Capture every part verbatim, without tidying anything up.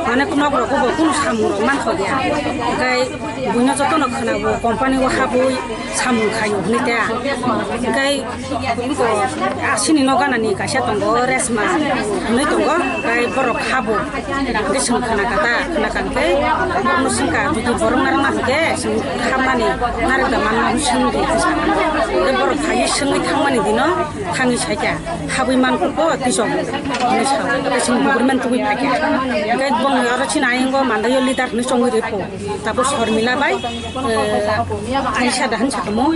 Mane nok rok bo kunu samung rok man kho ya. Hingke buino joto no khwna bo company o habwi samung khaio hwnwi ta. Hingke asini no gana ni kaisa tongo resma hwnwi tongo. Hingke borok habo. Hingke chwng khwna kha ta, khwna kha hingke borok no swngkha, jodi borok narwkna hingke chwng habmani narwk da manma hwnwi swngdi. Hingke borok phaiwi swngwi thangmani dino thangwi saikha. Habwi man kok bo tisok hinwi sa, tisok buguri man tubui phaikha. Hingke bongni oro chini ayang o mandaio leader hinwi chongwi ripho. Tabuk Sormila bai, eh, Aisha dahan sakamo.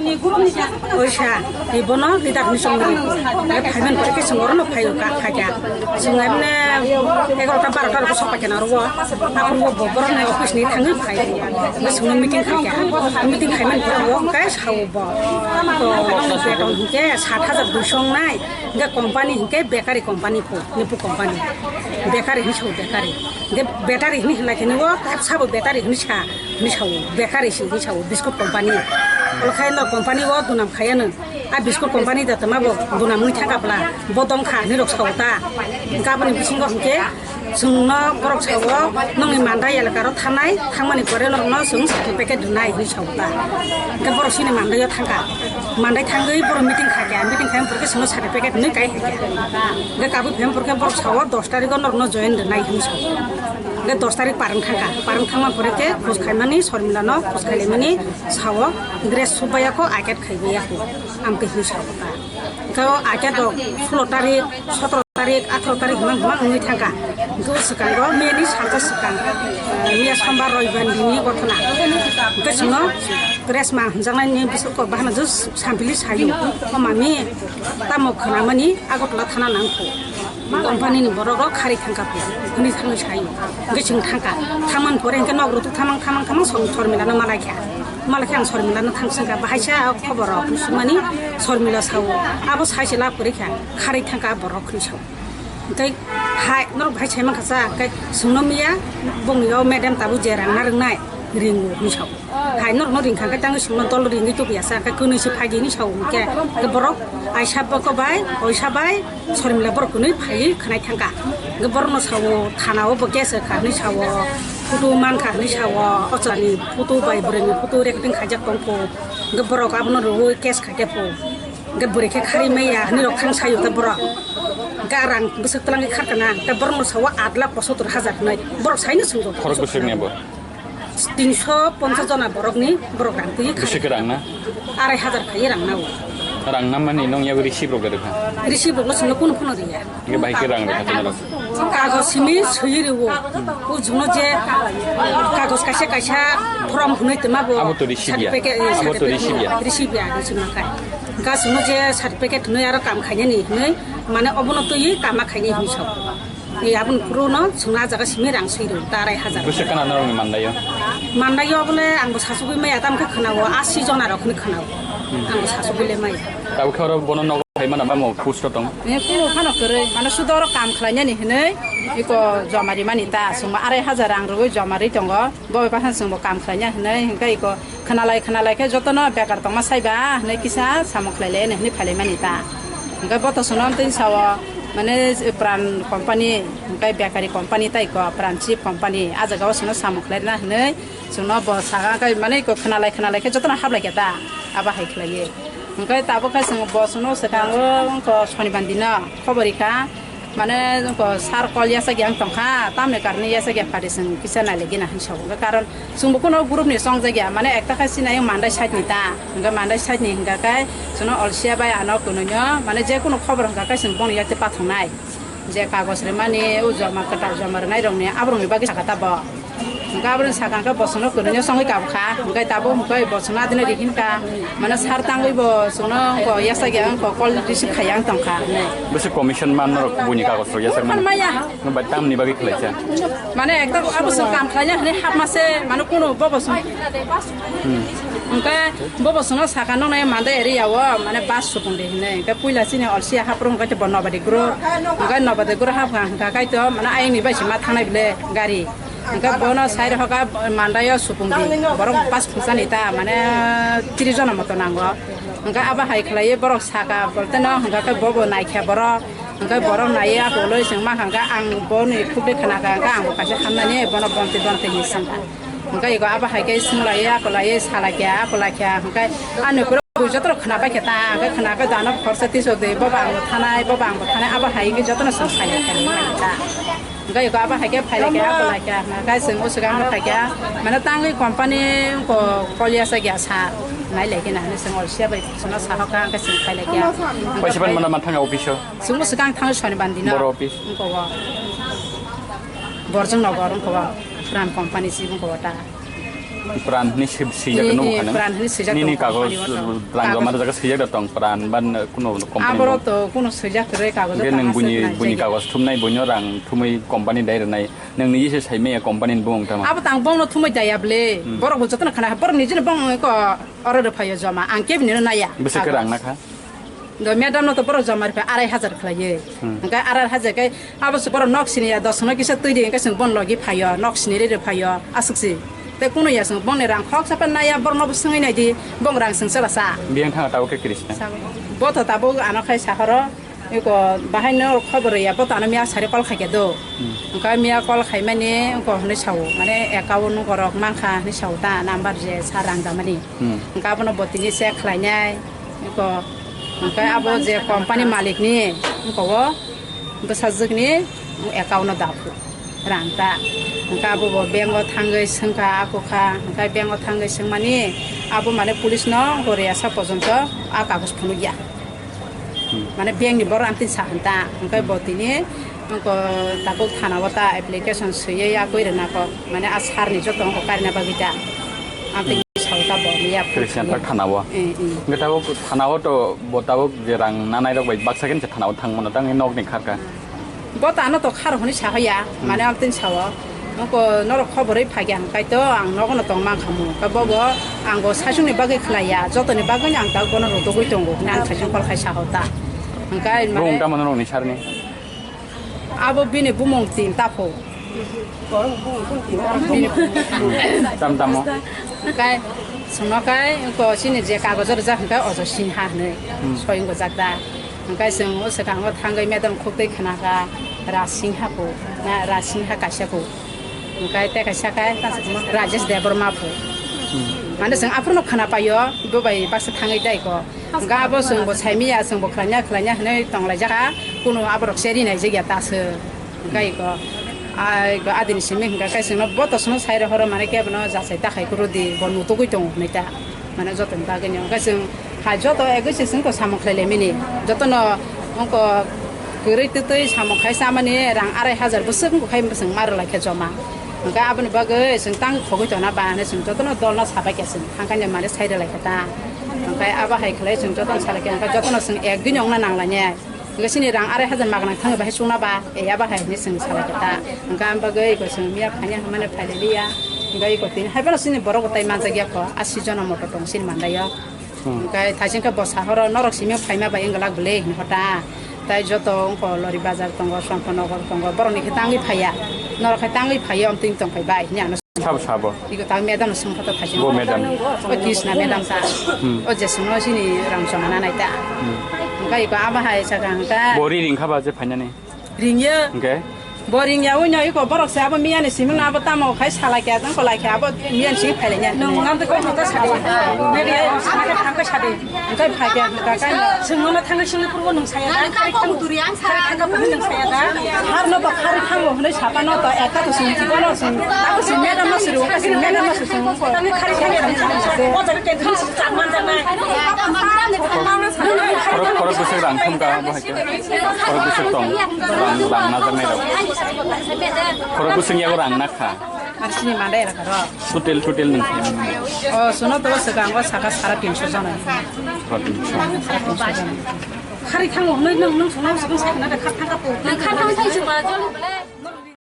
Oisa, eh, bono leader hinwi chongwi ripho. Hingke phaiman pore khe chwng orono phaio ka phaikha. Chwng emne egarota barota rok sok paikha na oro o. Aphuru bo borok ni office ni thangwi phai. Hingke chwngno meeting khaikha. Meeting khaiman pore bo hingke sao bo. Ko beton hingke sat hajar duiso wngnai. Hingke company hingke bakery company pho, nipu company. Bakery hinwi sao bakery. Hingke battery hinwi hinlai khe nw o, sabo battery hinwi sa, hinwi sao, bakery se hinwi sao, biscuit company. Olo khe no company o dunam khaya nw. A biscuit company da tama bo dunam mui thangka bla, bo dong kha hinwi rok sao ta. Hingke aboni bisingo hingke chwngno borok sao, nongni mandai elaka ro thanai, thangmani pore norokno chwng certificate rwnai hinwi sao ta. Hingke borok chini mandaio thangka. Mandai thangwi borok meeting kha khe, meeting khaimani pore khe chwngno certificate hinwi kai hai khe. Hingke kabui phaimani pore khe borok sao dos tarikh o norokno join rwnai hinwi sao. Hingke dos tarikh parwng thangka, parwng thangmani pore khe khos khaimani, Sormilano khos khailaimani sao, dress subaya kho, aket khaibaya kho, amtwi hinwi sao ta. Hingke o aket rok sulo tarikh, sotoro tarikh, atharo tarikh hwnwi hwnwi wngwi thangkha. Hwnkhe o swkango May ni salsa swkang, eh, miya sombar roibar ni bini gothona. Hwnkhe chwngno dress ma hwnjaknaini bwswk kok bahana just sampili sayo. O mami tamo khwnamani Agartala thana nangkho. Company ni borok rok kharwi thangkha pho, hwnwi thangwi sayo. Hwnkhe chwng thangkha. Thangmani pore hwnkhe nok rwtwk thamang thamang thamang Sormila no malaikha. Malaikhe ang Sormila no thangsingkha. Bahaisa o khobor rok swngmani Sormila sao. Abo saise lab kwrwi kha. Kharwi thangkha borok hwnwi sao. Tei hai norok bahai sai mankha cha, khe chwngno miya, bongni o madam tabuk je rang narwknai, ringo hinwi sao. Hai norokno ringkha khe tangwi chwngno dol ringwi tubuya cha, khe kwnwi se phai di hinwi sao hwnkhe, khe borok aisa boko bai, oisa bai, Sormila borok kwnwi phaiwi khwnai thangkha. Khe borokno sao thana o bo case rwkha hinwi sao, photo mankha hinwi sao, o chwlani photo bai bwrwini photo recording khaijak tongkho. Khe borok abono rwui case khaikhe pho. Hingke bwrwi khe kharwi maya hinwi rok thang sayo ta borok. Hingke a rang bwswk twlangwi kharkana, hingke borokno sao aat lakh pochattor hajar hinwi. Borok saino swngjago. Khorok bwswkni bo? Tinso ponchas jona borokni borok rang twi kharwi. Bwswk rang na? Arai hajar khaiwi rang na o. Rang na mani nong yago receipt rok da rwkha? Receipt rokno chwngno kunu phano riya. Hingke bahai khe rang rwkha tei norok? Kagoj simi swiwi rwo. O jwngno je kagoj kaisa kaisa form hwnwi twma bo. Abo to receipt ya. Certificate, eh, Abo to certificate receipt ya. Receipt ya, receipt ma khai. Hwnkha chwngno je certificate hwnwi aro kam khainani hwnwi, mane obono twiwi kama khainai hwnwi sao. Ei aboni phuru no chwngno a jaga simi rang swi rw ta arai hajar. Bwswk kana norokni mandaio? Mandaio bole ang bo sasugwi maya tam khe khwnao, asi jona rok hwnwi khwnao. Hmm. Ang bo sasugwi le maya. Tabuk khe oro bono nogo phaimano bamo post o tong? Eh, kuno phano kwrwi, mane sudo oro kam khlainani hwnwi iko joma rimani ta, chwngbo arai hajar rang rwwi joma ri tongo. Bo bai phano chwngbo kam khlaina hwnwi, hwnkhe iko khwnalai khwnalai khe jotono bekar tongma saiba hwnwi kisa samung khlailai hwnwi phailaimani ta. Hwnkhe bo to chwngno amtwi sao, mane pran company, hwnkhe bekari company tei iko pran chip company, ah jagao chwngno samung khlaina hwnwi chwngno bo saka, hwnkhe mane iko khwnalai khwnalai khe jotono hablai khe ta, abo hai khlaiwi. Hwnkhe tabuk khe chwng bo chwngno swkango wngkha Sonibar dino khobor rikha. Mane, wngkha sir call yasakya wng tongkha, tamni karni yasakya pari chwng kisa nailai gina hinwi sao. Hwnkhe karon chwngbo kuno group ni chongjakya, mane ekta khe sinai mandai side ni ta, hwnkhe mandai side ni hwnkha khe chwngno olsia bai ano kwnwi no, mane je kuno khobor hwnkha khe chwng boni yakti pathongnai. Je kagoj rwmani, o joma kwtal joma rwnai rokni, aborokni bagwi sakha ta bo. Hwnkhe aboni sakha hwnkhe bo chwngno kwrwino songwi kabkha, hwnkhe tabuk hwnkhe bo chwngno adino rihinkha, mane sir tangwi bo chwngno wngkha yasakya wngkha call receive khaiya wng tongkha hinwi. Bwswk commission man norok buini kagoj rok yasakmani? Maya. Nwng bai tamni bagwi khlaikha? Mane ekta abo chwng kam khlaina hinwi hapma se, mane kuno bobo chwng. Hmm. Hwnkhe bobo chwngno sakha nokni mande area o mane bus supung de hinwi. Hwnkhe puila chini olsia haprung hwnkhe bo nobadi guru. Hwnkhe nobadi guru hapkha hwnkha khe to mane ayangni bai se ma thangnai bile gari. Hwnkhe bono sai rokha mandaio supung di. Borok pas phusani ta, mane tris jona moto nango. Hwnkhe abo hai khlaiwi borok saka, bolte no hwnkha khe bobo naikha borok. Hwnkhe borok naiya akolwi chwng mankha, hwnkhe ang boni khukde khwnakha, hwnkhe angbo kaisa hamnani bono bonte bonte hinwi swngkha. Hwnkhe ego abo hai khe swnglaio, akolaiwi salaikha, akolaikha, hwnkhe ani ukulok jotono khwnabaikha ta, hwnkhe khwnakhe dano khorsa tisok de, bobo angbo thanai, bobo angbo thanai, abo hai khe jotono chwng sailaikhani ta. Hwnkhe ego abo hai khe phailaikha, akolaikha, hwnkhe chwng o swkang phaikha, mane tangwi company ko kol ya sa gya sa, nailaikhe na hinwi chwng olsia bai chwngno sahokha, hwnkhe chwng phailaikha. Paisa ban mano manthang office o. Chwngno swkang thang sonibar dino. Boro office. Wngkha o. Borjong Nogor wngkha o. Pran company si wngkha o ta. Pran hwnwi swi-, swijak. Eh, nukha eh, nang. Pran hwnwi swijak. Nini tong kagoj company o tong. Rang joma rwjak swijak da tong pran ban kuno company. Aboro to kuno swijak kwrwi kagoj. Hwnkhe nwng buini, buini kagoj thumnai buino rang thumwi company dai rwnai. Nwng niji se sai maya company ni bumung tama. Abo tang bongno thumwi daya ble. Hmm. Borok bo jotono khana borok nijino bong ko oro rwphaio joma. Ang kebini no naya. Bwswk khe rang nakha? Do madam no to borok joma rwpha arai hajar khlaiwi. Hmm. Hwnkhe arai hajar khe abo se borok nok sini ya dos no kisa twi di hwnkhe chwng bon logi phaio, nok sini riri phaio, aswk si. Tei kuno ya chwng bongni rang khoroksa pha naya borok no bo swngwi nai di, bong rang chwng chala sa. Biyang thanga tabuk khe Krishna. Bo to tabuk ano khai sahoro, eko bahai no khobor ya, bo to ano miya sari call khai khe do. Hmm. Hwnkhe miya call khai mani wngko hwnwi sao, mane account wngko rok mankha hwnwi sao ta number je sa rang damani. Hmm. Hwnkhe abono bo tini check khlainai. Eko, hwnkhe abo je company malik ni, wngkha o bwsajwk ni account no daphu rang ta. Hwnkhe abo bo bank o thangwi swngkha, ako kha, hwnkhe bank o thangwi swngmani abo mane police no Goria sa pojonto a kagoj phunukya. Hmm. Mane bank ni borok amtwi sa hwn ta, hwnkhe bo tini wngkha tabuk thana o ta application swiwi yakwi rwna kok, mane a sir ni joto wngkha karina bagwi ta. Amtwi Sawta bo liya. Christian tak thana o. Eh, eh. Hwnkhe tabuk thana o to bo tabuk je rang nanai rok bai baksa khe thana o thang mano tang nok ni kharka. Bo tano to khar hwnwi sa haya, hmm, mane amtwini sao. Nokho norok khoborwi phagya hwnkhe to ang nogo no tong mankha mu. Ka bobo ang bo sasung ni bagwi khlaiya, joto ni bagwi ang tabuk bono rutugwi tongo. Nang sasung kol khai sa hota. Hwnkhe mane. Bung tamo norok ni sarni. Abo bini bumung tin tapho. Tam tamo. Kai, sono kai, ko sini je kagojo rijak hwnkhe ojo Sinha hwnwi. Hmm. Soyung gojak da. Hwnkhe chwng o swkango thangwi madam khuk twi khna kha Raj Sinha pho, na Raj Sinha kaisa pho. Hwnkhe tei kaisa khe Rajesh Debbarma pho. Hmm. Mane chwng aphuru no khna paio, bo bai baksa thangwi dai ko. Hwnkhe abo chwng bo saimiya, chwng bo khlaina khlaina hwnwi tonglaijak kha, kunu aborok se rinai jagya ta se. Hwnkhe iko, a, iko adini simi hwnkhe khe chwngno bo to chwngno sai rohoro mane kebono jachai ta khai kuro di, bo nutugwi tongo hwnwi ta. Mane jotoni bagwino hwnkhe chwng hai joto egwi se chwng to samung khlai lai mini. Jotono wngko kwrwi twtwi samung khai chamani rang arai hajar bwswk wngkha khai chwng ma rwlai kha joma. Hwnkhe aboni bagwi chwng tang thogwi tongna ba hwnwi chwng jotono dolno sabai khe chwng thangkani mane sai rwlai kha ta. Hwnkhe abo hai khlai chwng jotono salai khe hwnkhe jotono chwng ek dini wngna nanglainai. Hwnkhe chini rang arai hajar magna thangwi bahai chukna ba, ya bahai hwnwi chwng salai khe ta. Hwnkhe ang bagwi iko chwng miya phaina hwnmani phailai liya. Hwnkhe iko tini hai phano chini borok bo tai manjak ya kho, a season o motor tong chini manlai o. Hmm. Hwnkhe thaising khe bo sahoro norok simi phaima bai wng glak bwle hwnwi hota. Tai joto wngkha Lori Bazar tongo, Songkho Nogor tongo, borok ni khe tangwi phaiya. Norok khe tangwi phaiya, omtwing tong phai bai hwnwi ano. Sabo, sabo. Iko ta madam no swngkha ta thaising. Bo madam. O Krishna madam ta. Hmm. O je sungno sini rang choma na nai ta. Hmm. Hwnkhe iko abo hai saka hwnkhe. Bo ri ringkha ba je phainani. Ringya. Hwnkhe? Bo ringya, uino iko borok se abo miya ni siming no abo tamo khai salai khe, tang kolai khe abo miya ni simi phailai nya. Nwng nang kok no ta sadi. Media o sadi, thang khe sadi. Hwnkhe phai khe hwnkha khe no. Chwng no thangwi singni purbo nwng saya da. Khari thang, khari thang ka purbo nwng saya da. Har no to khari thango hwnwi sapa no to ekta to sing kibo no sing. Ako sing mera no suru, ako sing mera no suru. Tangwi khari thang ya. O jaga ke thang sing chak man janai. Khorok, khorok bwswk rang thum ka bo hai khe. Khorok bwswk tong. Rang, rang na janai rok. Khorok bwswk yago rang na kha. Arsini mandai ra karo. Total, total nung. O, suno to swkang o saka sara tinso jona. Sara tinso. Sara tinso jona. Khari thango hwnwi nung, nung suno swkang sakna da khar thang ka po. Nang khar thang thang suma jol.